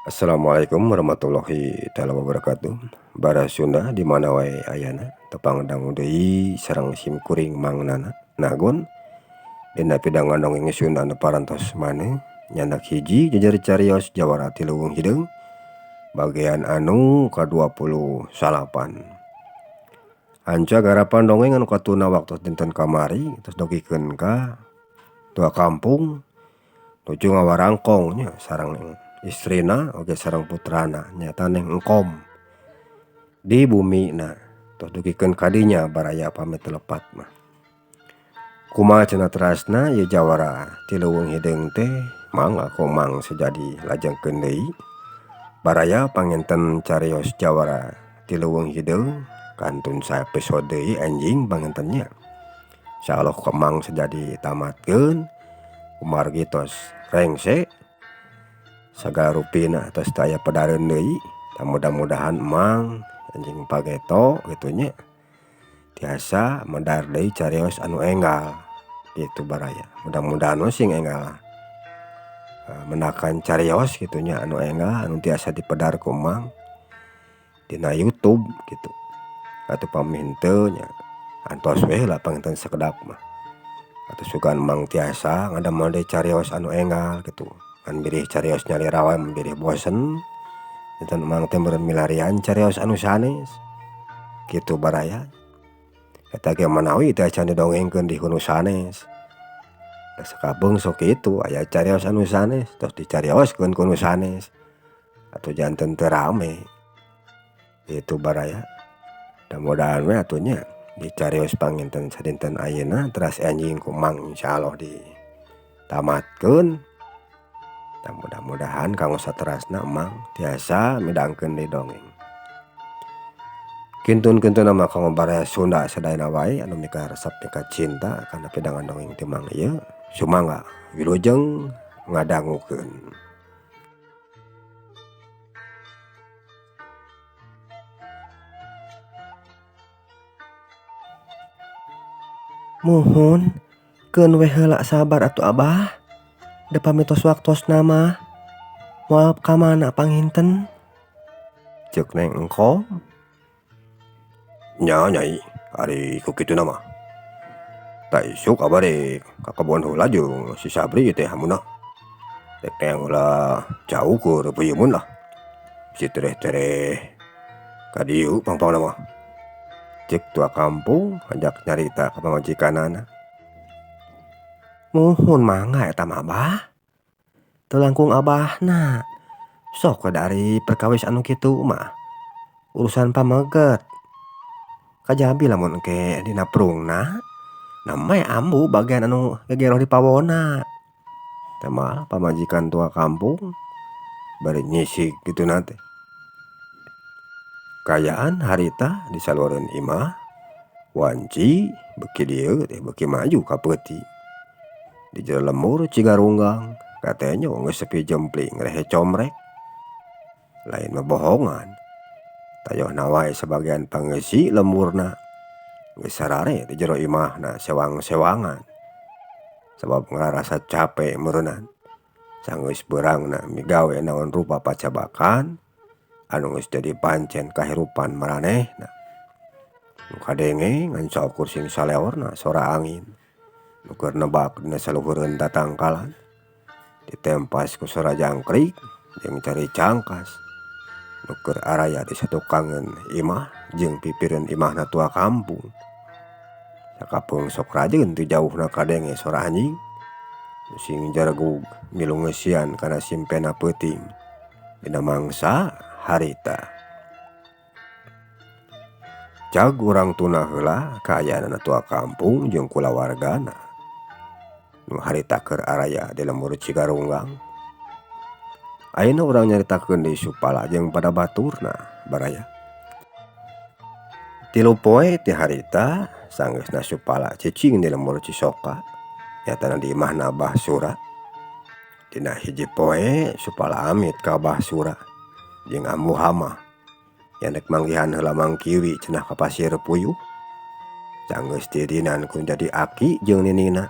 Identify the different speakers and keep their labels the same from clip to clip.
Speaker 1: Assalamualaikum warahmatullahi taala wabarakatuh. Bara Sunda di mana wae ayana tepang dangu deui sareng sim kuring Mang Nana Nagon dina pidangan dongeng Sunda anu parantos maneh nyandak hiji jejer carios jawara ti leuweung hideung bagian anu ka-29. Anca garapan dongeng anu katuna waktu dinten kamari tos dugikeun ka tua kampung nuju ngawarangkong nya sareng istrina oge sareng putrana nyaeta Neng Engkom di bumina tos dugikeun ka dinya baraya pami teu lepat mah. Kumaha cenah terasna ieu jawara ti leuweung hideung teh mangga ku Mang Sejadi lajengkeun deui baraya panginten carios jawara ti leuweung hideung kantun saepisode deui anjing panginten nya. Insyaallah ku Mang Sejadi tamatkeun kumargi tos rengse sagala rupina tos teu aya padareun deui tah mudah-mudahan Mang anjing pageto kitu nya tiasa medar deui carios anu enggal kitu baraya. Mudah-mudahan we sing enggal mendakan carios kitu nya anu enggal anu tiasa dipedar ku Mang dina YouTube kitu atuh pami henteu nya antos we heula panginten sakedap mah atuh sugan Mang tiasa ngadamel deui carios anu enggal kitu ngan bilih carios nyalira wae bilih bosen janten Mang teh meureun milarian carios anu sanes kitu baraya. Eta ge manawi teh acan didongengkeun di ku nu sanes da sakapeung sok kitu aya carios anu sanes tos dicarioskeun ku nu sanes atuh janten teu rame kitu baraya. Mudah-mudahan we atuh nya dicarios panginten sadinten ayeuna teras anjing ku Mang insyaallah ditamatkeun tah mudah-mudahan kanggo saterasna Mang tiasa midangkeun deui dongeng. Kintun-kintun mah kanggo baraya Sunda sadayana wae anu mikaresep mikacinta kana pidangan dongeng ti Mang ieu sumangga wilujeng ngadangukeun.
Speaker 2: Muhun keun we heula sabar atuh Abah da pamitos waktosna mah moal ka mana panginten
Speaker 1: ceuk Neng Engkom. Nya Nyai ari ku kituna mah tah isuk abah rek ka kebon heula jeung si Sabri teh hamuna rek teang heula jauh keur peuyeum lah si tereh-tereh ka dieu pangpangna mah ceuk tua kampung ajak nyarita ka pamajikanana.
Speaker 2: Muhun mangga eta mah Abah teu langkung abahna sok we dari perkawis anu kitu mah urusan pameget kajabi lamun engke dina prungna namanya ambu bagian anu gegeroh di pawona teh mah pamajikan tua kampung bari nyisik kitu na teh. Kaayaan harita di saluareun imah wanci beuki dieu teh beuki maju ka peuti di jero lembur Cigarunggang katenyo geus sepi jempling rehe comrek lain mah bohongan tayohna wae sabagian pangeusi lemburna geus sarare di jero imahna sewang-sewangan sabab ngarasa cape meureunnan sanggeus beurangna migawe naon rupa pacabakan anu geus jadi pancen kahirupan maranehna. Nu kadenge ngan saukur sing saleorna sora angin nu keur nebak dina saluhureun tatangkalan ditempas ku sora jangkrik jeung cari cangkas nu keur araya di satukangeun imah jeung pipireun imahna tua kampung. Sakapeung sok rajeun ti jauhna kadenge sora anjing nu sing jaregug milu ngeusian kana simpena peuting dina mangsa harita. Cag urang tuna heula kaayaanana tua kampung jeung kulawargana nu harita keur araya di lembur Cigarunggang. Ayeuna urang nyaritakeun deui Supala jeung pada baturna baraya. Tilu poe ti harita sanggeusna Supala cicing di lembur Cisoka nyatana di imahna Abah Sura. Dina hiji poe Supala amit ka Abah Sura jeung Ambu Hamah nya rek manggihan heula Mang Kiwi cenah ka Pasir Puyuh. Sanggeus didinan ku jadi aki jeung ninina.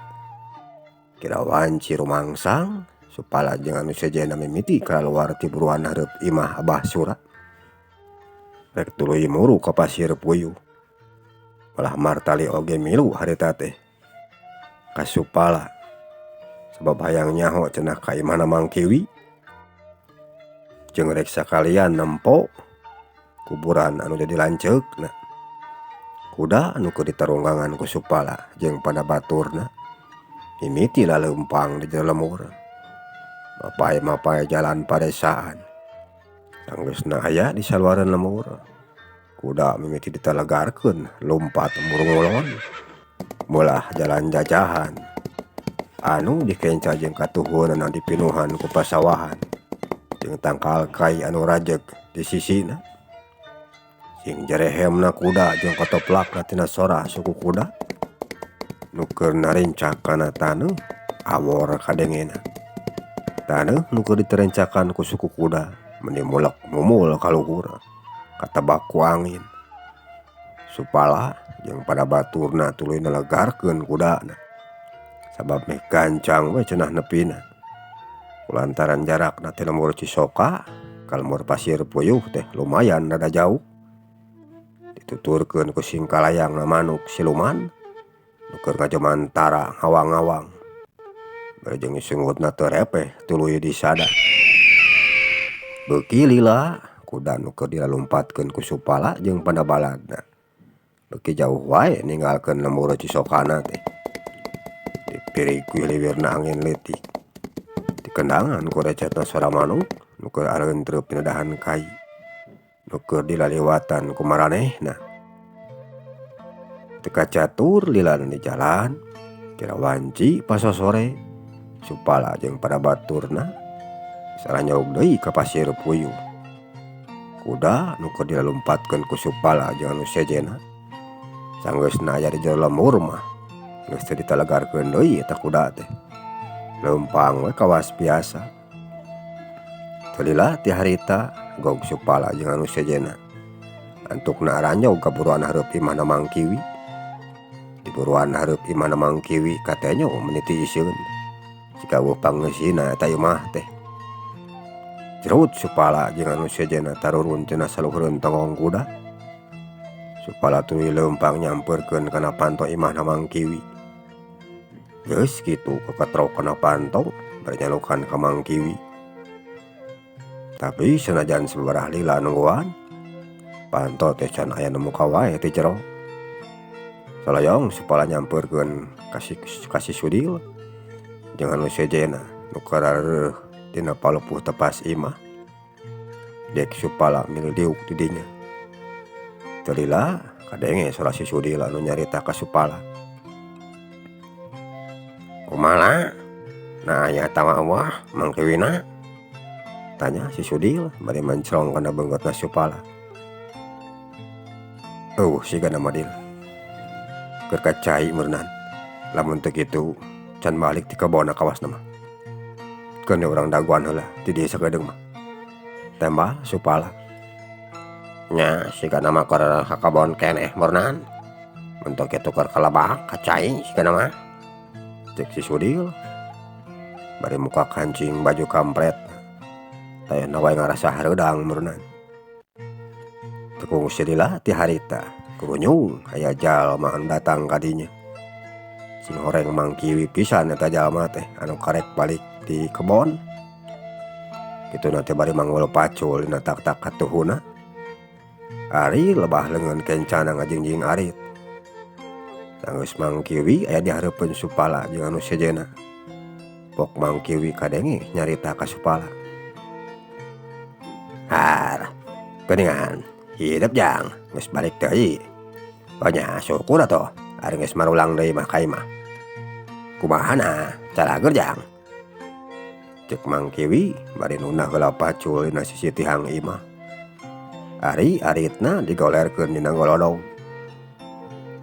Speaker 2: Kira wanci rumangsang Supala jeung anu sejenna mimiti kaluar ti buruan hareup imah Abah Sura. Rek tuluy muru ka Pasir Puyuh. Malah Martali oge milu harita teh ka Supala. Sabab hayang nyaho cenah ka imahna Mang Kiwi. Jeung rek sakalian nempo kuburan anu jadi lanceukna. Kuda anu keur ditarunggangan ku Supala jeung pada baturna mimiti laleumpang di jero lembur. Mapay-mapay jalan padesaan. Sanggeusna aya di saluareun lembur. Kuda mimiti ditalegarkeun lumpat murungulon. Meulah jalan jajahan anu dikenca jeung katuhueunana dipinuhan ku pasawahan jeung tangkal kai anu rajeg di sisina. Sing jerehemna kuda jeung kotoplakna tina sora suku kuda nu keur narincak kana taneuh awor kadengena. Taneuh nu keur diterencakan ku suku kuda meni mulek mumul ka luhur katebak ku angin. Supala jeung pada baturna tuluy nalegarkeun kudana sabab meh gancang we cenah nepina. Kulantaran jarakna ti lembur Cisoka ka lembur Pasir Puyuh teh lumayan rada jauh. Dituturkeun ku singkalayangna manuk siluman nu keur ngajomantara ngawang-ngawang. Bari jeung sungutna teu repeh tuluy disada. Beuki lila kuda nu keur dilalumpatkeun ku Supala jeung pandabaladna. Beuki jauh wae ninggalkeun lembur Cisokana teh. Dipirig ku liwirna angin leutik. Dikendangan ku recetna sora manuk nu keur areuntreup dina dahan kai. Nu keur dilaliwatan ku maranehna. Teu kacatur lilana di jalan, kira wanci pasosore Supala jeung pada baturna saranyaug deui ka Pasir Puyuh. Kuda nu keur dilalumpatkeun ku Supala jeung anu sejenna sanggeusna aya di jero lembur mah geus teu ditalegarkeun deui eta kuda teh. Leumpang we kawas biasa. Teu lila ti harita gog Supala jeung anu sejenna. Antukna aranjog ka buruan hareup imahna Mang Kiwi. Di buruan hareup imahna Mang Kiwi katenyo meni tiiseun. Jika eueuh pangeusina eta imah teh. Jerut Supala jeung anu sejenna tarurun tina saluhureun tonggong kuda. Supala tuluy leumpang nyampeurkeun kana panto imahna Mang Kiwi. Geus kitu keketrok kana panto bari nyalukan ka Mang Kiwi. Tapi sanajan sababaraha lila nungguan, panto teh can aya nu muka wae ti jero. Salayong Supala nyampeurkeun ka si Sudil jeung anu sejenna nu karareuh dina palupuh tepas imah. Dek Supala milu diuk di dinya. Teu lila kadenge sora si Sudil anu nyarita ka Supala. Kumaha? Nah aya tawa eueuh Mang Kiwina? Tanya si Sudil bari mencrong kana beungeutna Supala. Eueuh sigana mah Dil. Keur ka cai meureunan. Lamun teu kitu can balik ti kebonna kawasna mah. Keun urang dagoan heula ti dieu sakedeung mah. Tembal Supala. Nya sigana mah keur ka kebon keneh meureunan. Mun teu kitu keur ka lebak ka cai sigana mah. Cek si Sudil bari muka kancing baju kampret. Tayana wae ngarasa hareudang meureunan. Teu kungsi lila ti harita kurunyung aya jalma anu datang ka dinya. Sing horeng Mang Kiwi pisan eta jalma teh anu karek balik di kebon. Kituna teh bari manggul pacul dina tak-tak katuhuna. Ari lebah leungeun kencana ngajingjing arit. Sanggeus Mang Kiwi aya di hareupeun Supala jeung anu sejenna. Pok Mang Kiwi kadenge nyarita ka Supala. Har, geuningan hidup jang geus balik deui. Nya syukur atuh ari geus marulang deui mah ka imah. Kumahana calager jang? Cek Mang Kiwi bari nunah heula pacul dina sisi tihang imah. Ari aritna digolerkeun dina golodong.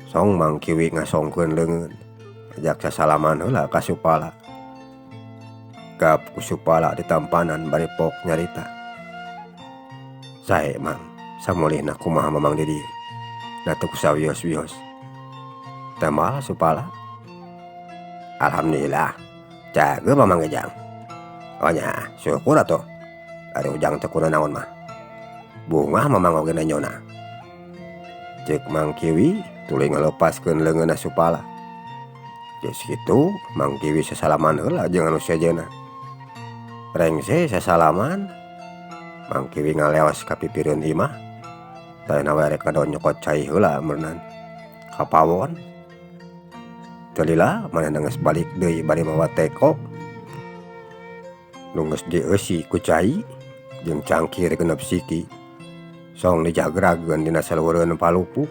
Speaker 2: Song Mang Kiwi ngasongkeun leungeun ajak sasalaman heula ka Supala. Gap ku Supala ditampanan bari pok nyarita. Sae Mang, samulihna kumaha mamang di dieu? Da teu kusawios-wios. Tembal Supala. Alhamdulillah, jaga mamang ge jang.
Speaker 1: Oh nya syukur atuh ari Ujang teu kunanaon mah. Bungah Mamang oge nenyona. Ceuk Mang Kiwi tuluy ngalepaskeun leungeunna Supala. Geus kitu Mang Kiwi sasalaman heula jeung anu sejenna. Rengse sasalaman Mang Kiwi ngaleos ka pipireun imah. Tayana we rek ngadon nyokot cai heula meureunan ka pawon. Teu lila manehna geus balik deui bari mawa teko nu geus dieusi ku cai jeung cangkir genep siki song dijagrageun dina saluhureun palupuh.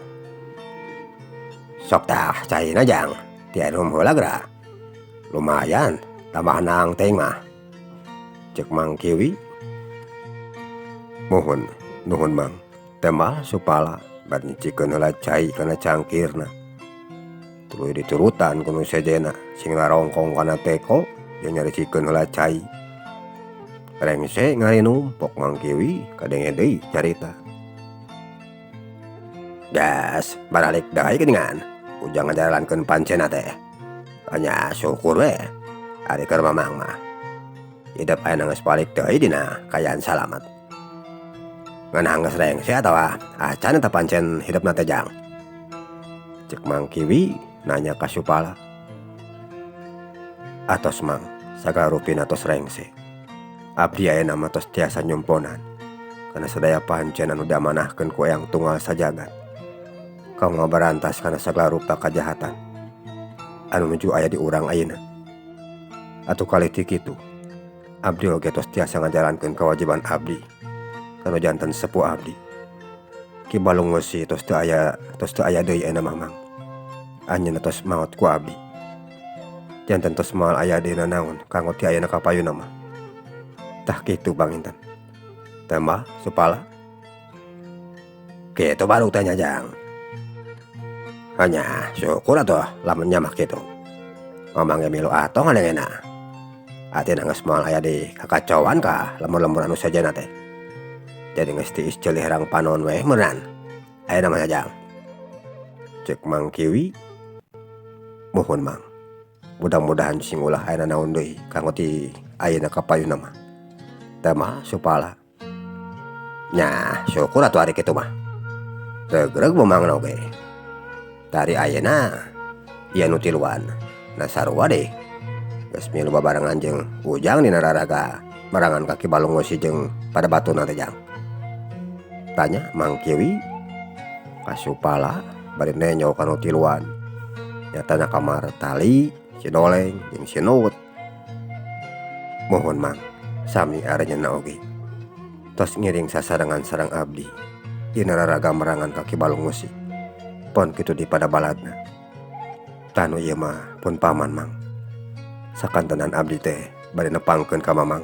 Speaker 1: Sok tah caina jang tienum heula geura. Lumayan tambah naang teuing mah. Ceuk Mang Kiwi. Muhun nuhun Mang. Tembal Supala bari nyicikeun heula cai kana cangkirna. Tuluy diturutan ku nu sejenna sing ngarongkong kana teko jeung nyaricikeun heula cai. Rengse ngarinum pok Mang Kiwi kadenge deui carita. Gas baralik deui geuningan Ujang ngajalankeun pancena teh. Nya syukur we ari keur Mamang mah. Hidup ayeuna geus balik deui dina kaayaan salamet. Ngan geus rengse atawa acan eta pancen hidupna teh jang. Ceuk Mang Kiwi nanya ka Supala. Atos Mang sagala rupina tos rengse. Abdi ayeuna mah tos tiasa nyumponan kana sadaya pancen anu diamanahkeun ku Eyang Tunggal Sajagat. Kanggo ngabarantas kana sagala rupa kajahatan anu nuju aya di urang ayeuna. Atuh kalih ti kitu abdi oge tos tiasa ngajalankeun kewajiban abdi kanu janten sepuh abdi. Ki Balung Wesi tos teu aya deui ayeuna mah Mang. Anjeunna tos maot ku abdi. Janten tos moal aya deui nanaon kanggo ti ayeuna ka payuna mah. Tah kitu panginten. Tambah Supala. Kitu baru teh nya jang. Hanya syukur atuh lamun nya mah kitu. Mamang ge milu atoh ngadengena. Atina geus moal aya di kakacauan ka lembur-lembur anu sejenna teh. Jadi geus tiis ceulih herang panon we meureun. Ayeuna mah jang. Ceuk Mang Kiwi. Muhun Mang. Mudah-mudahan sing ulah aya nanaon deui kanggo ti ayeuna ka payuna mah. Teh mah Supala. Nya syukur atuh ari kitu mah. Regreg Mamang oge. Dari ayeuna ieu nu tiluan. Nah sarua deh. Geus milu babarengan jeung Ujang dina raraga merangan ka Ki Balung Wesi jeung pada batuna teh jang. Tanya Mang Kiwi ka Supala bari nenyo ka nu tiluan. Nyatana ka Martali, si Doleng jeung si Nut. Muhun Mang, sami aranjeunna oge. Tos ngiring sasarengan sareng abdi dina raraga merangan ka Ki Balung Wesi. Pon kitu di pada baladna. Tah nu ieu mah pun paman Mang. Sakantenan abdi teh bade nepangkeun ka Mamang.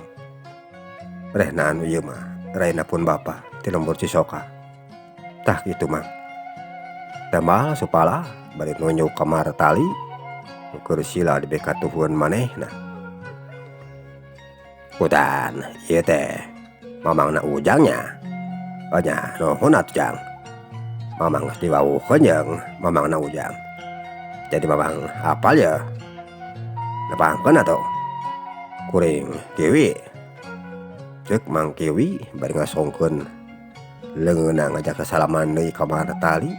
Speaker 1: Rehna anu ieu mah raina pun bapa ti lembur Cisoka. Tah kitu Mang. Tambah Supala bari nunjuk ka Martali nu keur sila dibekatuhun manehna. Utan ieu teh Mamangna Ujang nya. Oh nya nuhun atuh jang. Mamang geus diwawuhkeun jeung Mamangna Ujang. Jadi Mamang apal ya. Nepangkeun atuh. Kuring Kiwi. Ceuk Mang Kiwi bari ngasongkeun leungeunna ngajak sasalaman deui ka Martali.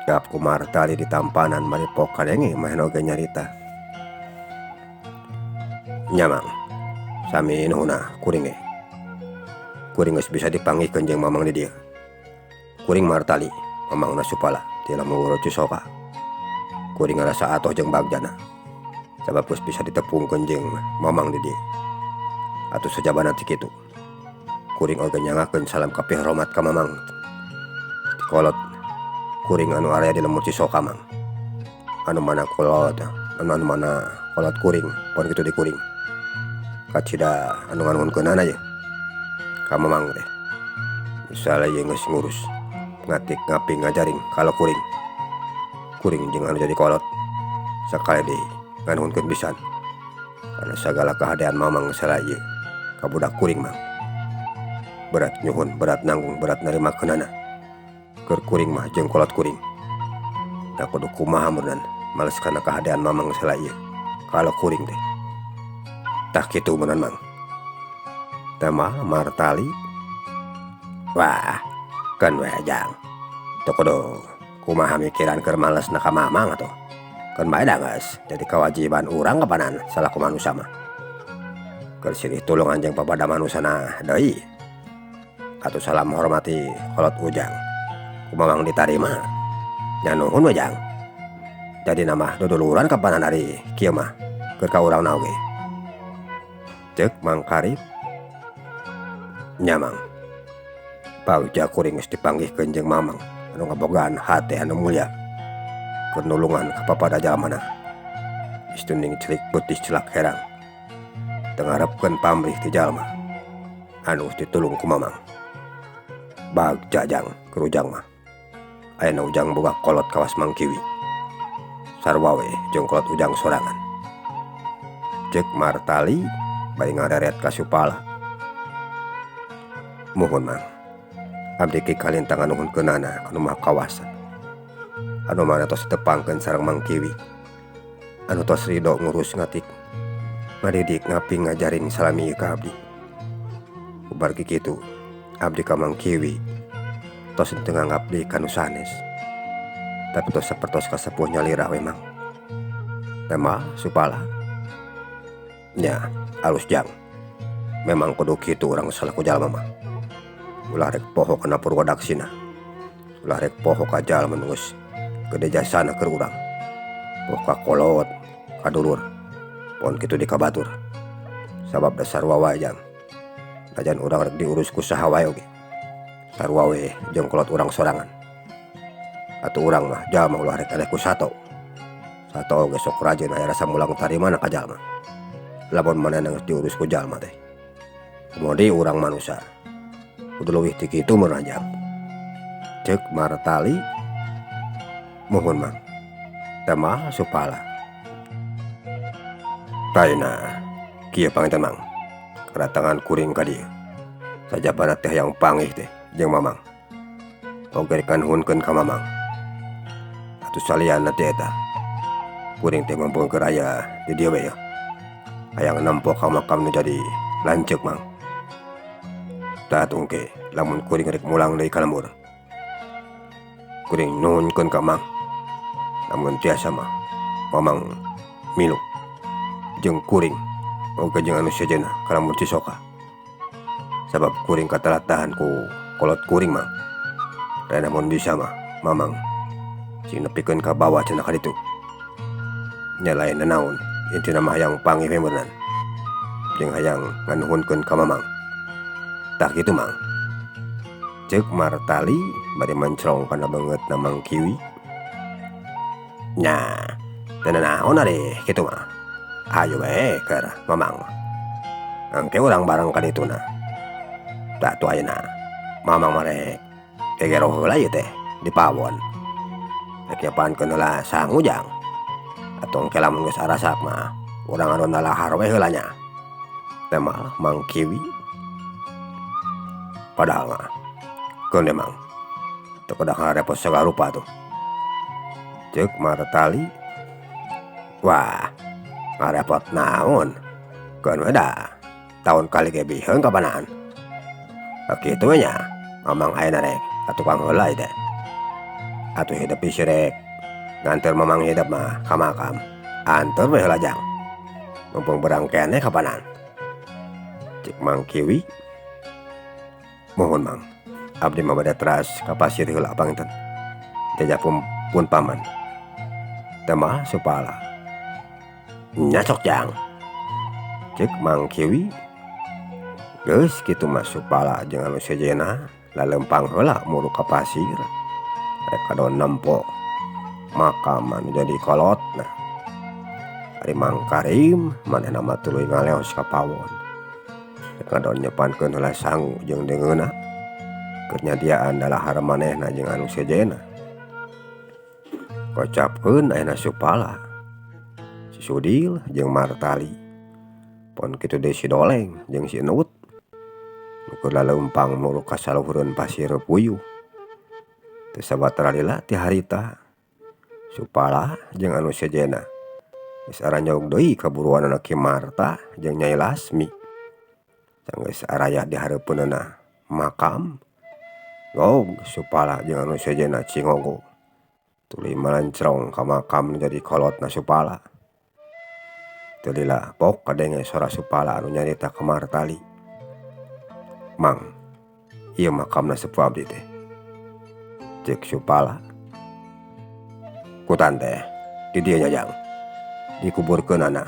Speaker 1: Gap ku Martali ditampanan bari pok kadenge manehna oge nyarita. Nya Mang, sami nuhunna kuring ge. Kuring geus bisa dipanggihkeun jeung Mamang di dieu. Kuring Martali, Mamangna Supala ti lembur Cisoka. Kuring ngarasa atoh jeung bagjana. Sabab geus bisa ditepungkeun jeung Mamang di dieu. Atuh sajabana ti kitu. Kuring oge nyangakeun salam kapihormat ka Mamang. Ti kolot kuring anu area di lembur Cisoka Mang. Anu mana kolot, anu mana kolot kuring, pon kitu di kuring. Kacida anu nganuhunkeunana ye. Ka Mamang teh. Misalnya ieu geus ngurus ngatik ngaping ngajaring kalau kuring. Kuring jeung anu jadi kolot sakali deui nganuhunkeun pisan. Kana sagala kahadean Mamang salah ieu ka budak kuring Mang. Berat nyuhun, berat nanggung, berat narimakeunana. Keur kuring mah jeung kolot kuring. Da kudu kumaha meureun males kana kahadean Mamang salah ieu. Kalau kuring teh. Tah kitu meureun Mang. Tama Martali. Wah, keun we Jang. Teu kudu kumaha mikiran keur malesna ka Mamang atuh. Keun bae da geus jadi kewajiban urang kapanan salaku manusia mah. Keur silih tulungan jeung papada manusana deui. Atuh salam hormati kolot Ujang. Ku Mamang ditarima. Nya nuhun we Jang. Jadi mah duduluran kapanan ari kieu mah keur ka urangna oge. Ceuk Mang Karib. Nya Mang. Bagja kuring geus dipanggihkeun jeung Mamang anu ngabogaan hate anu mulya keur nulungan ka papada jalmana. Geus tuning cerik peutis celak herang. Teu ngarepkeun pamrih ti jalma anu geus ditulung ku Mamang. Bagja Jang keur Ujang mah. Ayeuna Ujang boga kolot kawas Mang Kiwi. Sarua we jeung kolot Ujang sorangan. Ceuk Martali bari ngareret ka Supala. Muhun Mang. Abdi ge kalintang nganuhunkeunana ka nu Maha Kawasa. Anu mana tos ditepangkeun sareng Mang Kiwi. Anu tos ridho ngurus ngatik ngadidik ngaping ngajarin salami ieu ka abdi. Kubargi kitu abdi ka Mang Kiwi tos teu nganggap deui ka nu sanes. Tapi tos sapertos kasepuh nyalira we Mang. Tema Supala. Nya alus Jang. Memang kudu kitu urang salaku jalma mah. Ulah rek poho kana purwadaksina. Ulah rek poho ka jalma nu geus gede jasana keur urang. Poho ka kolot, ka dulur. Pon kitu di ka batur. Sabab da sarua wae Jang. Najan urang rek diurus ku saha wae oge. Sarua we jeung kolot urang sorangan. Atuh urang mah jalma ulah rek eleh ku sato. Sato oge sok rajin aya rasa mulang tarimana ka jalma. Lamun manehna geus diurus ku jalma teh. Komo deui urang manusa. Kudu leuwih ti kitu mun Jang. Ceuk Martali. Muhun Mang. Tema Supala. Taina kieu panginten Mang. Kedatangan kuring ka dieu. Sajabana teh hayang panggih teh jeung Mamang. Oge rek nganuhunkeun ka Mamang. Atuh salianna ti eta. Kuring teh mumpung keur aya di dieu we yeuh. Hayang nempo ka makam nu jadi lanceuk Mang. Tah atuh engke lamun kuring rek mulang deui ka lembur. Kuring nuhunkeun ka Mang. Lamun tiasa mah Mamang milu jeung kuring oge jeung anu sejenna ka lembur Cisoka. Sabab kuring katalatahan ku kolot kuring Mang. Dan lamun bisa mah Mamang sing nepikeun ka bawa cenah ka ditu. Nya lain nanaon intina mah hayang panggih we meureunnan. Jeung hayang nganuhunkeun ka Mamang. Tah kitu Mang. Ceuk Martali bari mencrong kana beungeutna Mang Kiwi. Nya teu nanaon ari kitu mah. Hayu we keur Mamang. Engke urang bareng ka dituna. Tah atuh ayeuna Mamang mah rek gegero heula ieu teh di pawon. Rek nyepankeun heula sangu Jang. Atuh engke lamun geus arasak mah urang anu nalahar we heula nya. Tema Mang Kiwi. Padahal mah keun we Mang. Teu kedah ngarepot sagala rupa tuh. Ceuk Martali. Wah, ngarepot naon? Keun we da. Taun kali ge biheung kapanaan. Kitu we nya. Mamang ayeuna rek ka tukang heula ieu teh. Atuh hidup bisi rek nganteur Mamang hidup mah ka makam. Anteur we heula Jang. Mumpung berang keneh kapanan. Ceuk Mang Kiwi. Muhun Mang. Abdi mah bade teras ka pasir heula panginten. Diajak pun paman. Tema Supala. Nya sok Jang. Ceuk Mang Kiwi. Geus kitu mah Supala jeung anu sejenna lalempang heula muru ka pasir. Rek kadon nempo makam anu jadi kolotna. Ari Mang Karim manehna mah tuluy ngaleos ka pawon. Rek ngadon nyepankeun heula sangu jeung deungeunna. Keur nyadiaan dalahar manehna jeung anu sejenna. Kocapkeun ayeuna Supala. Si Sudil jeung Martali. Pon kitu deui si Doleng jeung si Enut. Nu keur laleumpang muru ka saluhureun pasir puyuh. Teu sabatara lila ti harita. Supala jeung anu sejenna geus aranjog deui kaburuanana Ki Marta jeung Nyai Lasmi. Geus araya di hareupeunana makam gog Supala jeung anu sejenna cingogo tuluy malencrong ka makam nu jadi kolotna Supala. Teu lila pok kadenge sora Supala anu nyarita ka Martali. Mang, ieu makamna sepuh abdi teh. Ceuk Supala. Ku tante di dieu nya jang dikuburkeunana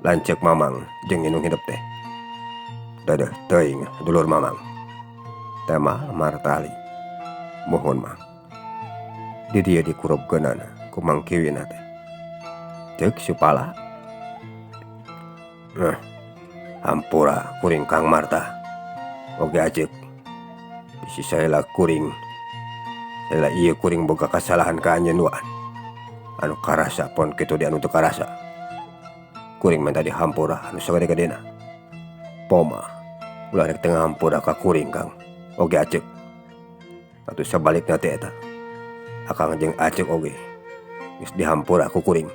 Speaker 1: lanceuk Mamang jeung indung hidep teh. Dadeuh teuing dulur Mamang. Tema Martali. Muhun Mang. Di dieu dikurupkeunana ku Mang Kiwina teh. Ceuk Supala. Nah, hampura kuring Kang Marta. Oge aceuk. Bisi saela kuring. Saela ieu kuring boga kasalahan ka anjeun duaan. Anu karasa pon kitu di anu teu karasa. Kuring menta dihampura anu sagede-gedena. Poma ulah rek teu ngahampura ka kuring Kang. Oge aceuk. Atuh sabalikna teh eta. Akang jeung aceuk oge geus dihampura ku kuring.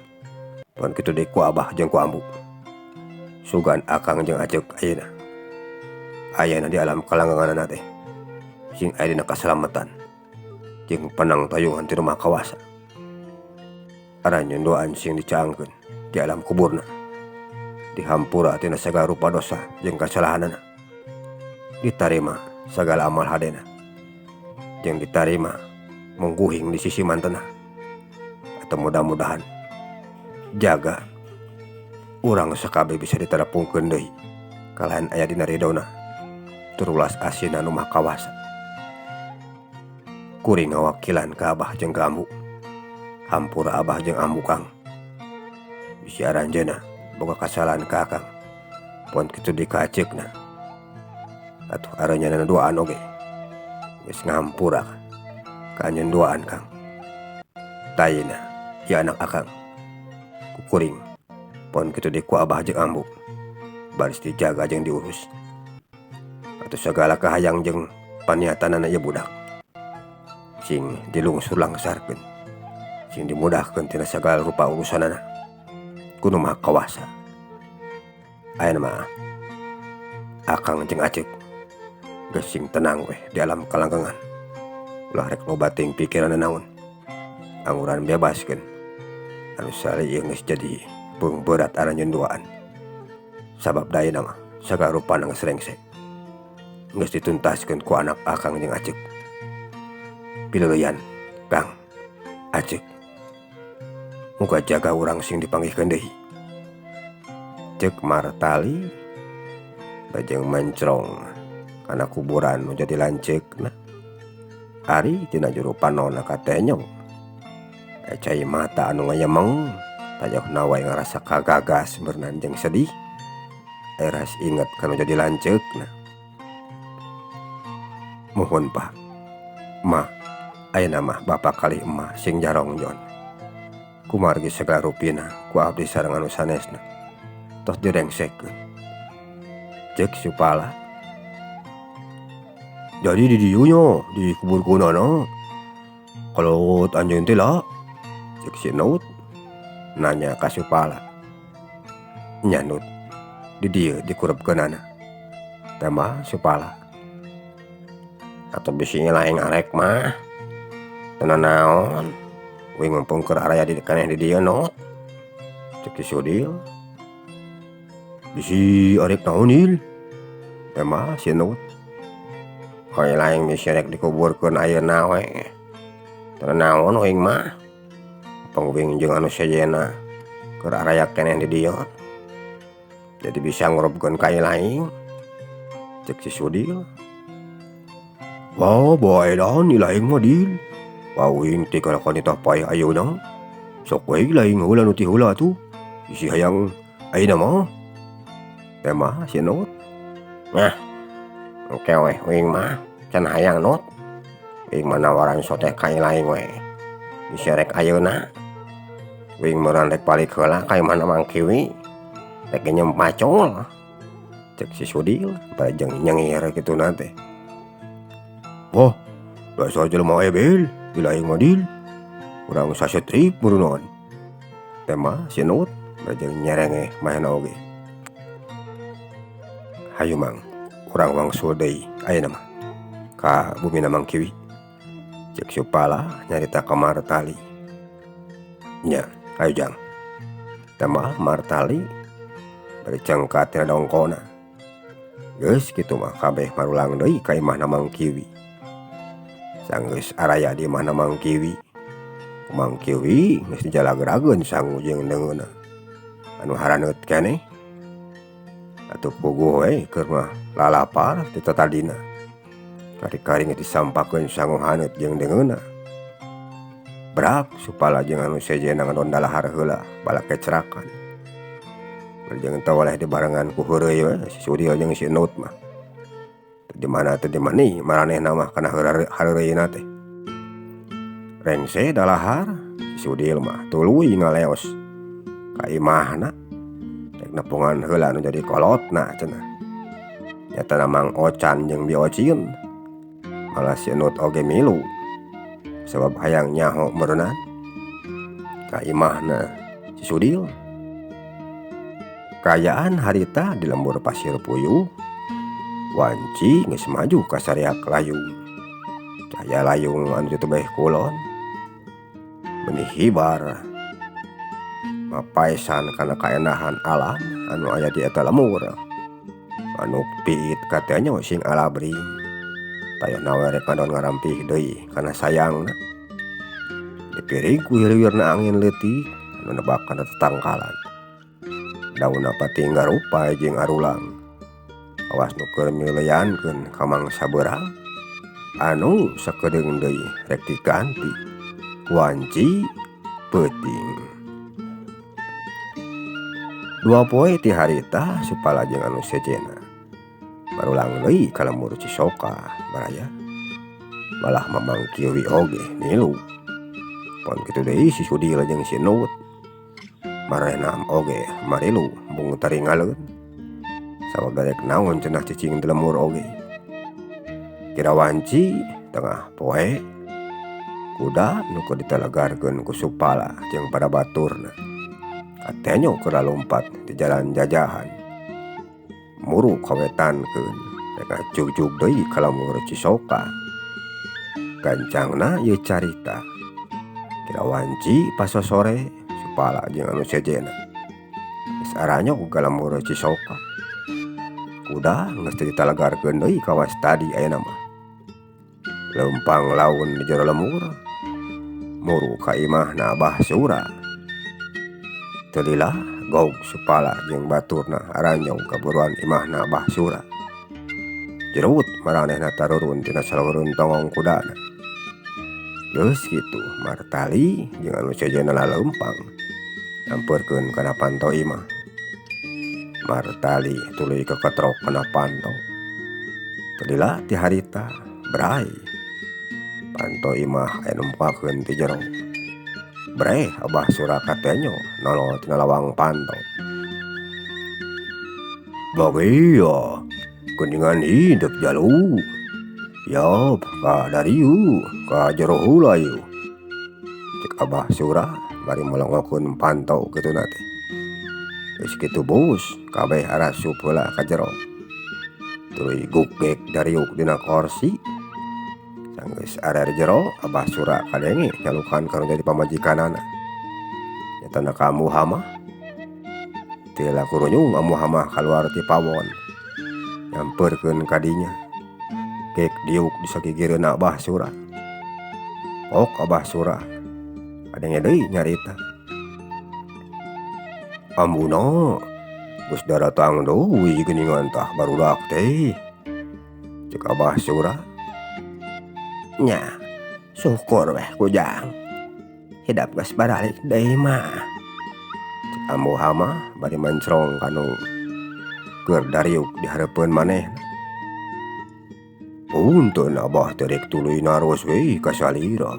Speaker 1: Pon kitu deui ku abah jeung ku ambu. Sugan akang jeung aceuk ayeuna. Ayana di alam kalangganganana teh. Sing aya dina kasalamatan jeung penang tayungan ti rumah kawasa. Aranjeun doaan sing dicaangkeun di alam kuburna. Dihampura tina sagala rupa dosa jeung kasalahanana. Ditarima sagala amal hadena. Jeung ditarima mungguhing di sisi mantena. Atau mudah-mudahan jaga urang sakabeh bisa ditarapungkeun deui kalayan aya dina ridona tur ulas asina nu maha kawasa. Kuring ngawakilan ka abah jeung ka ambu. Hampura abah jeung ambu Kang. Bisi aranjeunna boga kasalahan ka akang. Pon kitu deui ka aceukna. Atuh aranjeunna duaan oge geus ngahampura ka anjeun duaan Kang. Tayina ieu anak akang. Ku kuring pon kitu deui ku abah jeung ambu. Baris dijaga jeung diurus. Atuh sagala kahayang jeung paniatanana ieu budak. Sing dilungsur langsarkeun. Sing dimudahkeun tina sagala rupa urusanana. Ku nu maha kawasa. Ayeuna mah akang jeung aceuk geus sing tenang weh di alam kalanggangan. Ulah rek loba teuing pikiran naon. Angguran bebaskeun. Anu sali ieu geus jadi beung beurat aranjeun duaan. Sabab da ayeuna mah sagala rupana geus rengse. Geus dituntaskeun ku anak akang jeung aceuk. Pileuyan Kang aceuk. Muga jaga urang sing dipanggihkeun deui. Ceuk Martali lajeng mencrong kana kuburan nu jadi lanceukna. Ari tina juru panonna katenyo. Cai mata anu ngayemeng tajohna wae ngarasa kagagas beurnan jeung sedih. Eras inget kanu jadi lanceukna. Muhun Pak. Ma, ayeuna mah bapa kalih emak sing jarongjon. Kumargi sagala rupina ku abdi sareng anu sanesna. Tos direngsekeun. Ceuk Supala. Jadi di dieu nya dikuburkeunana. Kolot anjeun teh lah. Ceuk si Nut nanya ka Supala. Nya Nut, di dieu dikurupkeunana. Tambah Supala. Atuh bisi lain arek mah. Teu nanaon. Uing mumpung keur araya di keneh di dieu Nut. Ceuk si Sudil. Bisi arek naon il? Tambah si Nut. Hoy lain bisi rek dikuburkeun ayeuna we. Teu nanaon uing mah. Mumpung uing jeung anu sejenna keur araya keneh di dieu. Jadi bisa ngurupkeun ka lain. Ceuk si Sudil. Wah, bae dan ilaing mah dil. Wah, uing teh kalakuan titah paeh ayeuna. Sok we laing heula nu ti heula atuh. Bisi hayang ayeuna mah. Tema si Nut. Nah, engke we uing mah can hayang Nut. Uing mah nawaran sote ka laing we. Bisi rek ayeuna. Uing meureun rek balik heula ka imahna Mang Kiwi. Rek nyeum pacul. Ceuk si Sudil bajeng nyengir kituna teh. Wah, dasar jelema ebel, ilaing mah dil. Urang sasetrip meureunaan. Tema si Nut bajeng nyerengeh mahena oge. Hayu Mang, Urang wangsul deui ayeuna mah ka bumina Mang Kiwi. Cek Supala nyarita ka Martali. Nya, ayo jang. Tambah Martali bari cengkat tina dongkona. Geus kitu mah kabeh marulang deui ka imahna Mang Kiwi. Sanggeus araya di imahna Mang Kiwi. Mang Kiwi geus dijalagrageun sangu jeung deungeunna. Anu haraneut keneh. Atuh puguh we keur mah lalapar ti tatadina. Kari-kari geus disampakeun sangu haneut jeung deungeunna. Brak Supala jeung anu sejenna ngadon dalahar heula balak kecerakan. Bari jeung teu oleh dibarengan ku heureuy we si Sudil jeung si Enut mah. Teu di mana teu di mani maranehna mah kana hareureuyna teh. Rengse dalahar si Sudil mah tuluy ngaleos ka imahna. Rek nepungan heula nu jadi kolotna cenah. Nyatana Mang Ocan jeung Bi Ocieun. Malah si Enut oge milu. Sabab hayang nyaho meureunnan ka imahna si Sudil. Kaayaan harita di lembur Pasir Puyuh wanci geus maju ka sariak layung. Cahaya layung anu ditebeh kulon meuni hibar mapaesan kana kaendahan alam anu aya di eta lembur. Anu piit katenyo sing alabring. Tayana we rek ngadon ngarampih deui kana sayangna. Dipirig ku hiliwirna angin leutik anu nebak kana tetangkalan. Daunna pating garupa jeung arulang. Awas nu keur mileankeun ka mangsa beurang anu sakedeung deui rek diganti ku wanci peuting. Dua poe ti harita Supala jeung anu sejenna barulang deui ka lembur Cisoka baraya. Malah Mamang Kiwi oge milu. Pon kitu deui si Sudil jeung si Enut. Maranehna oge marilu bung taringaleun. Sabab darek naon cenah cicing di lembur oge. Kira wanci tengah poe kuda nu keur ditelegarkeun ku Supala jeung pada baturna. Katenyo keur lalompat di jalan jajahan. Muru kawetankeun rek ngajugjug deui ka lembur Cisoka. Gancangna ieu carita. Kira wanci pasosore Supala jeung anu sejenna. Geus aranyok ka lembur Cisoka. Kuda geus teu ditalegarkeun deui kawas tadi ayeuna mah. Leumpang laun di jero lembur. Muru ka imahna Abah Sura. Teu lila gog Supala jeung baturna aranyok ka buruan imahna Abah Sura. Jerut maranehna tarurun tina salureun tongong kudana. Geus kitu Martali jeung anu sejenna laleumpang nyamperkeun kana panto imah. Martali tuluy keketrok kana panto. Teu lila ti harita bray. Panto imah aya numpakeun ti jero. Breh Abah Sura katenyo nolol tina lawang panto. Bagia geuningan hidep jalu. Yop ka darieu ka jero heula ieu. Cek Abah Sura bari melongokeun panto kituna teh. Geus kitu bus kabeh arasup heula ka jero. Tuluy gugek dariuk dina korsi. Sanggeus area di jero Abah Sura kadenge nyalukan ka nu jadi pamajikanana. Nyatana ka Ambu Hamah. Teu lila kurunyung Ambu Hamah kaluar ti pawon. Nyamperkeun ka dinya. Gek diuk di sagigireunna Abah Sura. Pok Abah Sura kadenge deui nyarita. Ambuna geus daratang deui geuningan tah barudak teh. Cek Abah Sura. Nya, syukur weh kujang. Hidap geus baralik deui mah. Cek Ambu Hamah bari mencrong kanu keur dariuk di hareupeun manehna. Punten Abah teh rek tuluy naros we ka salira.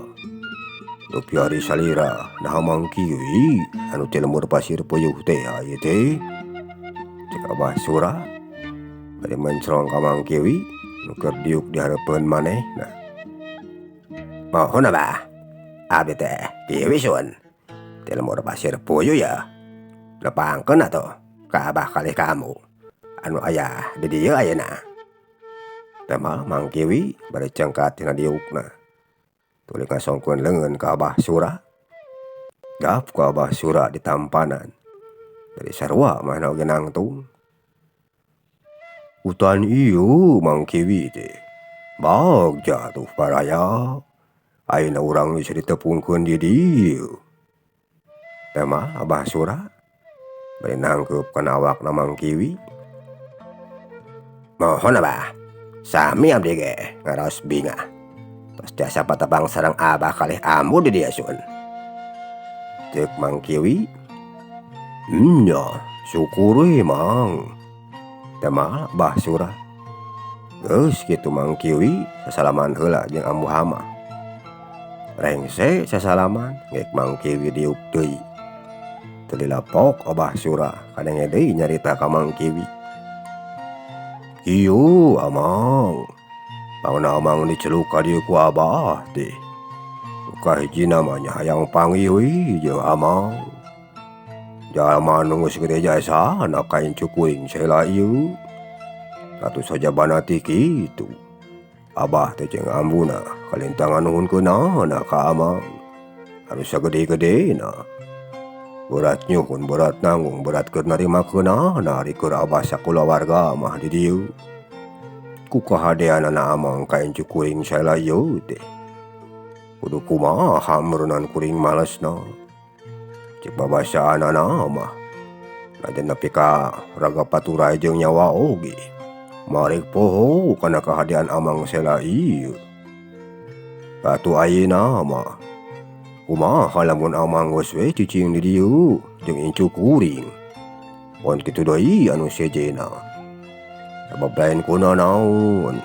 Speaker 1: Dupi ari salira naha Mang Kiwi anu ti lembur Pasir Puyuh teh ieu teh. Cek Abah Sura bari mencrong ka Mang Kiwi nu keur diuk di hareupeun manehna. Mohon Abah, abdi teh Kiwi sun ti lembur Pasir Puyuh ya. Nepangkeun atuh ka Abah kalih kamu anu aya di dieu ayeuna. Tama Mang Kiwi bari cengkat tina diukna tuluy ngasongkeun leungeun ka Abah Sura. Gap ku Abah Sura ditampanan dari sarua manehna oge nangtung. Hutan ieu Mang Kiwi teh bagja atuh baraya ayeuna urang bisa ditepungkeun di dieu. Tama Abah Sura bari nangkeup kana awakna Mang Kiwi. Mohon Abah, sami abdi ge ngaraos bingah tos tiasa patepang sareng Abah kalih ambu di dieu sun. Ceuk Mang Kiwi. Nya syukur we Mang. Tama Abah Sura. Geus kitu Mang Kiwi sasalaman heula jeung Ambu Hamah. Rengse sasalaman geuk Mang Kiwi diuk deui. Teu dilapok Abah Sura kadenge deui nyarita ka Mang Kiwi. Ieu Amang, pangna Amang diceluk ka dieu ku Abah teh. Kahijina mah nya hayang panggih we jeung Amang. Jalma nu geus gede jasana ka incu kuring sela ieu. Atuh sajabana ti kitu. Abah teh jeung ambuna kalintang nganuhunkeunana ka Amang. Anu sagede-gedena. Berat nyuhun, berat nanggung, berat keur narimakeunana ari keur Abah sakulawarga mah di dieu. Ku kahadeanana Amang ka incu kuring sela ieu teh. Kudu kumaha meureunnan kuring malesna. Ceuk babasaanana mah najan nepi ka raga paturay jeung nyawa oge. Marek poho kana kahadean Amang sela ieu. Atuh ayeuna mah kumaha lamun Amang geus we cicing di dieu jeung incu kuring. Pon kitu deui anu sejenna. Sabab lain kunanaon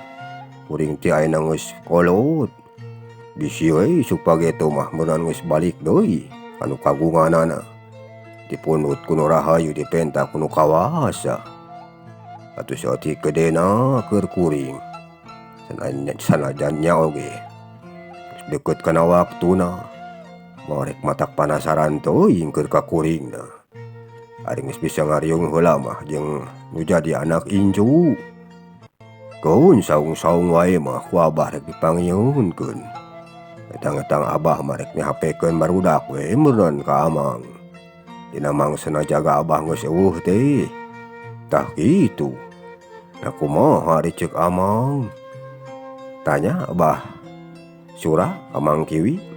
Speaker 1: kuring teh ayeuna geus kolot. Bisi we isuk pageto mah meureun geus balik deui kanu kagunganana. Dipundhut ku nu rahayu dipenta ku nu kawasa. Atuh saeutik gedena keur kuring. Sanajan nya oge geus deukeut kana waktuna. Marek matak panasaran teuing keur ka kuringna. Ari geus bisa ngariung heula mah jeung nu jadi anak incu. Keun saung-saung wae mah ku Abah rek dipangyeuhunkeun. Etang-etang Abah mah rek mihapekeun barudak we meureun ka Amang. Dina mangsana jaga Abah geus eueuh teh. Tah kitu. Da kumaha ari ceuk Amang? Tanya Abah Sura ka Mang Kiwi.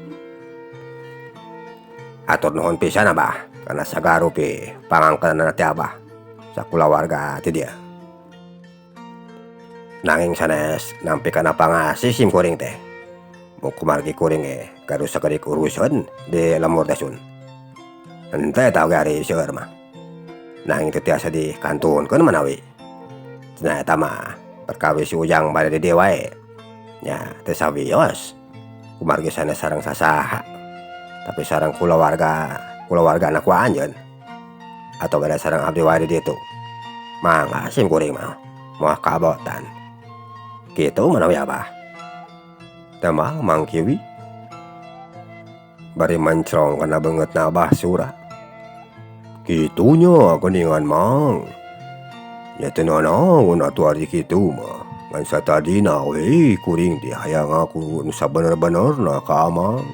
Speaker 1: Atur nuhun pisan Abah kana sagarupi pangangkeunana teh Abah sakulawarga ti dieu. Nanging sanes nampi kana pangasih sim kuring teh. Kumargi kuring ge gaduh sakedik urusan di lembur teh sun. Henteu eta oge ari seueur mah. Nanging teu tiasa dikantunkeun manawi. Cenah eta mah perkawis si Ujang bade di dieu wae. Nya teu sawios. Kumargi sanes sareng sasaha. Tapi sareng kulawarga ku anjeun. Atau bade sareng abdi wae di ditu. Mangga sim kuring mah moal kabotan. Kitu manawi Abah. Tama Mang Kiwi bari mencrong kana beungeutna Abah Sura. Kitunya geuningan Mang. Nya teu nanaon atuh ari kitu mah. Ngan satadina we kuring teh hayang ngaku nu sabener-benerna ka Amang.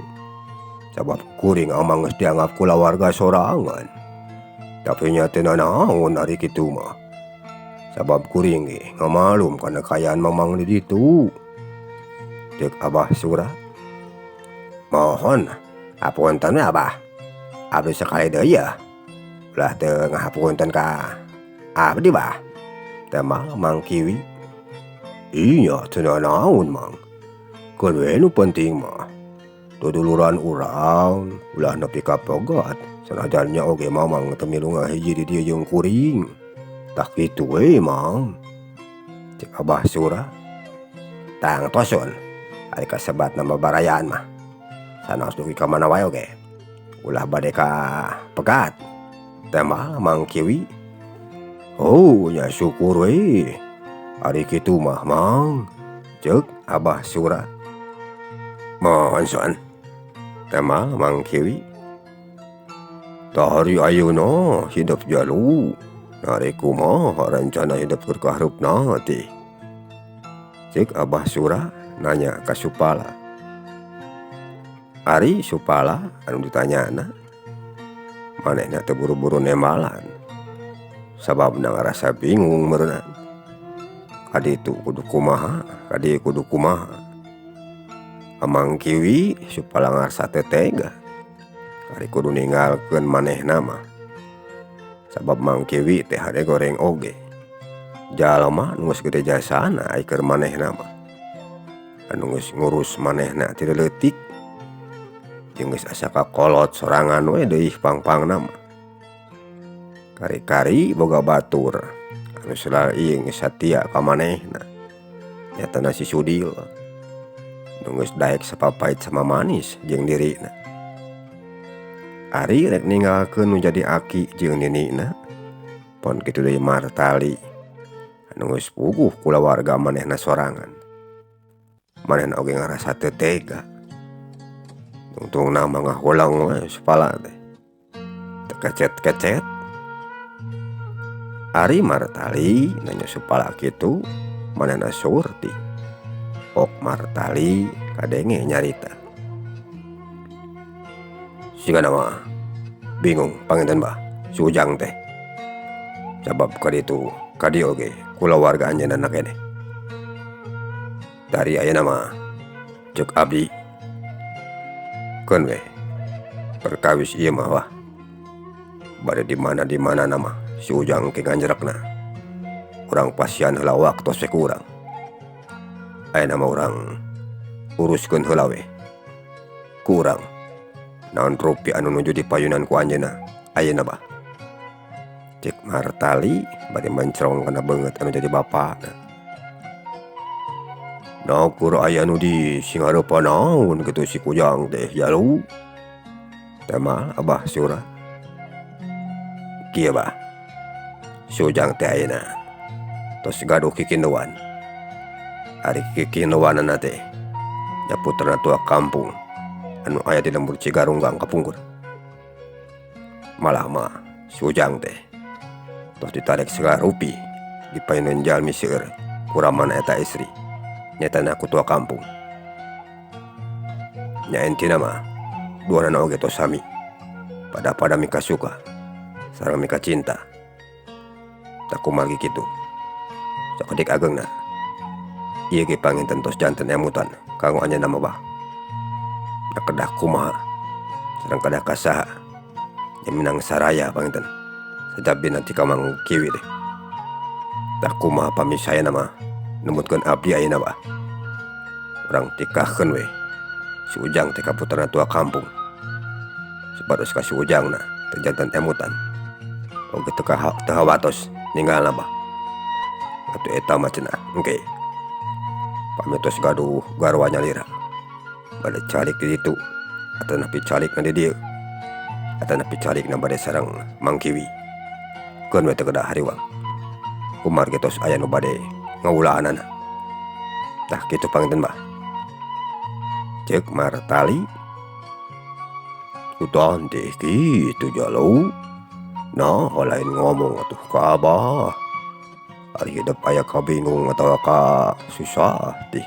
Speaker 1: Sabab kuring Amang geus dianggap kulawarga sorangan. Tapi nya teu nanaon ari kitu mah. Sabab kuring ge ngamalum kana kaayaan Mamang di ditu. Ceuk Abah Sura. Mohon hapunten we Abah. Abdi sakali deui yeuh. Ulah teu ngahapunten ka abdi bah. Tama Mang Kiwi. Iya teu nanaon Mang. Keun we nu penting mah duduluran urang ulah nepi ka pegat. Sanajan nya oge Mamang teu milu ngahiji di dieu jeung kuring. Tah kitu we Mang. Ceuk Abah Sura. Tangtos sun. Ari kasebatna babarayaan mah. Sanaos dugi ka mana wae oge. Ulah bade ka pegat. Tama Mang Kiwi. Oh nya syukur we. Ari kitu mah Mang. Ceuk Abah Sura. Mohon sun. Tama Mang Kiwi. Tah ari ayeuna hidup jalu. Ari kumaha rencana hidup keur kahareupna teh. Cek Abah Sura nanya ka Supala. Ari Supala anu ditanyana manehna teu buru-buru nembalan sababna ngarasa bingung meureunana. Ka ditu kudu kumaha ka dieu kudu kumaha. Ka Mang Kiwi Supala ngarasa teu tega ari kudu ninggalkeun manehna mah sabab Mang Kiwi teh hade goreng oge. Jalma nu geus gede jasana ai keur manehna mah anu geus ngurus manehna ti leutik jeung geus asa kakolot sorangan we deui pang-pangna mah. Kari-kari boga batur anu ieu geus satia ka manehna nyatana si Sudil nu geus daek sapapait samamanis jeung dirina. Ari rek ninggalkeun nu jadi aki jeung ninina pon kitu deui Martali anu geus puguh kulawarga manehna sorangan. Manehna oge ngarasa teu tega. Tungtungna mah ngahuleng we Supala teh teu kecet-kecet. Ari Martali nanya Supala kitu manehna surti. Pok Martali kadenge nyarita. Sigana mah bingung panginten bah si Ujang teh sabab ka ditu ka dieu oge kulawarga anjeunna keneh. Dari ayeuna mah ceuk abdi keun we perkawis ieu mah wah bade di mana-di manana mah si Ujang ke nganjrekna. Urang pasian heula waktos we ku urang. Ayeuna mah urang uruskeun heula we ku urang naon rupi anu nuju dipayunan ku anjeunna ayeuna bah. Cek Martali bade mencrong kana beungeut anu jadi bapana. Nah keur aya nu di singhareupan naon kitu si Ujang teh jalu. Teh mah Abah Sura. Kieu bah. Si Ujang teh ayeuna tos gaduh kikinduan. Ari kikinduanana teh nya putrana tua kampung anu aya di lembur Cigarunggang kapungkur. Malah mah si Ujang teh tos ditarik segala rupi dipayunan jalmi seueur kuramana eta istri nyatana ku tua kampung. Nya intina mah duanana oge tos sami pada-pada mikasuka sareng mikacinta. Tak kumargi kitu sakedik ageungna ieu ge panginten tos janten emutan kanggo anjeunna mah bah. Da kedah kumaha sareng kedah ka saha nya minang saraya panginten sajabina ti ka Mang Kiwi teh. Tah kumaha pamisayana mah numutkeun abdi ayeuna bah. Urang tikahkeun we si Ujang teh ka putrana tua kampung supados ka si Ujangna teu janten emutan oge teu hawatos ninggalna bah. Atuh eta mah cenah engke pami tos gaduh garwa nyalira bade calik di ditu atanapi calik na di dieu atanapi calik na bade sareng Mang Kiwi. Keun we teu kedah hariwang kumargi tos aya nu bade ngawulaanana. Tah kitu panginten bah. Ceuk Martali. Utan teh kitu jalu. Nah lain ngomong atuh ka abah. Ari hidup aya kabingung atawa ka susah teh.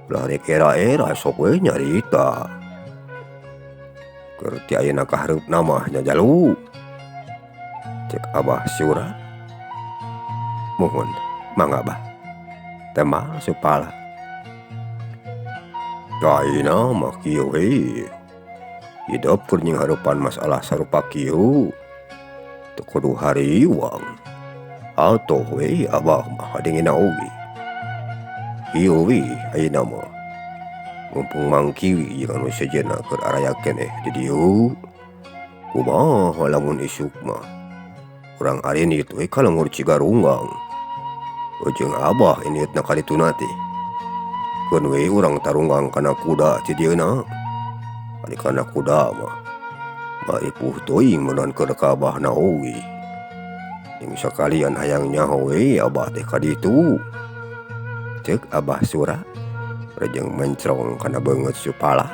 Speaker 1: Ulah rek era-era sok we nyarita. Keur ti ayeuna ka hareupna mah nya jalu. Cek Abah Sura. Muhun mangga bah. Tembal Supala. Ayeuna mah kieu we. Hidup keur nyinghareupan masalah sarupa kieu. Teu kudu hariwang. Atoh we abah mah hadingina oge. Kieu we ayeuna mah. Mumpung Mang Kiwi jeung anu sejenna keur araya keneh di dieu. Kumaha lamun isuk mah urang arinit we ka lembur Cigarunggang. Ujung abah initna ka dituna teh. Keun we urang tarunggang kana kuda ti dieuna. Ari kana kuda mah maripuh teuing meunang keur ka abahna oge. Jeung sakalian hayang nyaho we abah teh ka ditu. Ceuk Abah Sura rejeng mencrong kana beungeut Supala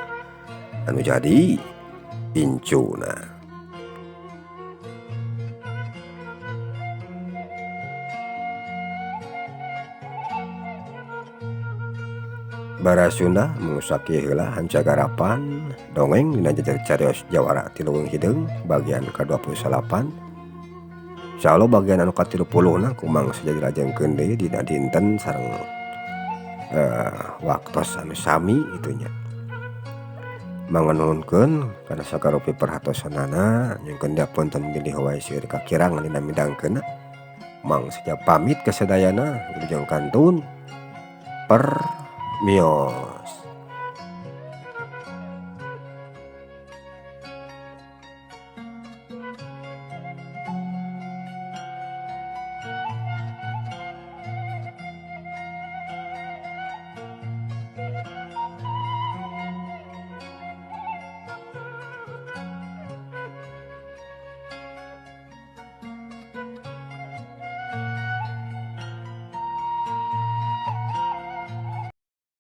Speaker 1: anu jadi incuna. Barasunda mung sakieu heula hanca garapan dongeng dina jejer carios jawara ti Leuweung Hideung bagian ka-29. Insyaallah bagian anu ka-30 na ku Mang Seja dilajengkeun deui dina dinten sareng waktos anu sami kitu nya. Manganuhunkeun kana sagarupi perhatosanana nyungkeun diapunten bilih wae seueur kakirangan dina midangkeunna. Mang Seja pamit kasadayana wilujeng kantun permios.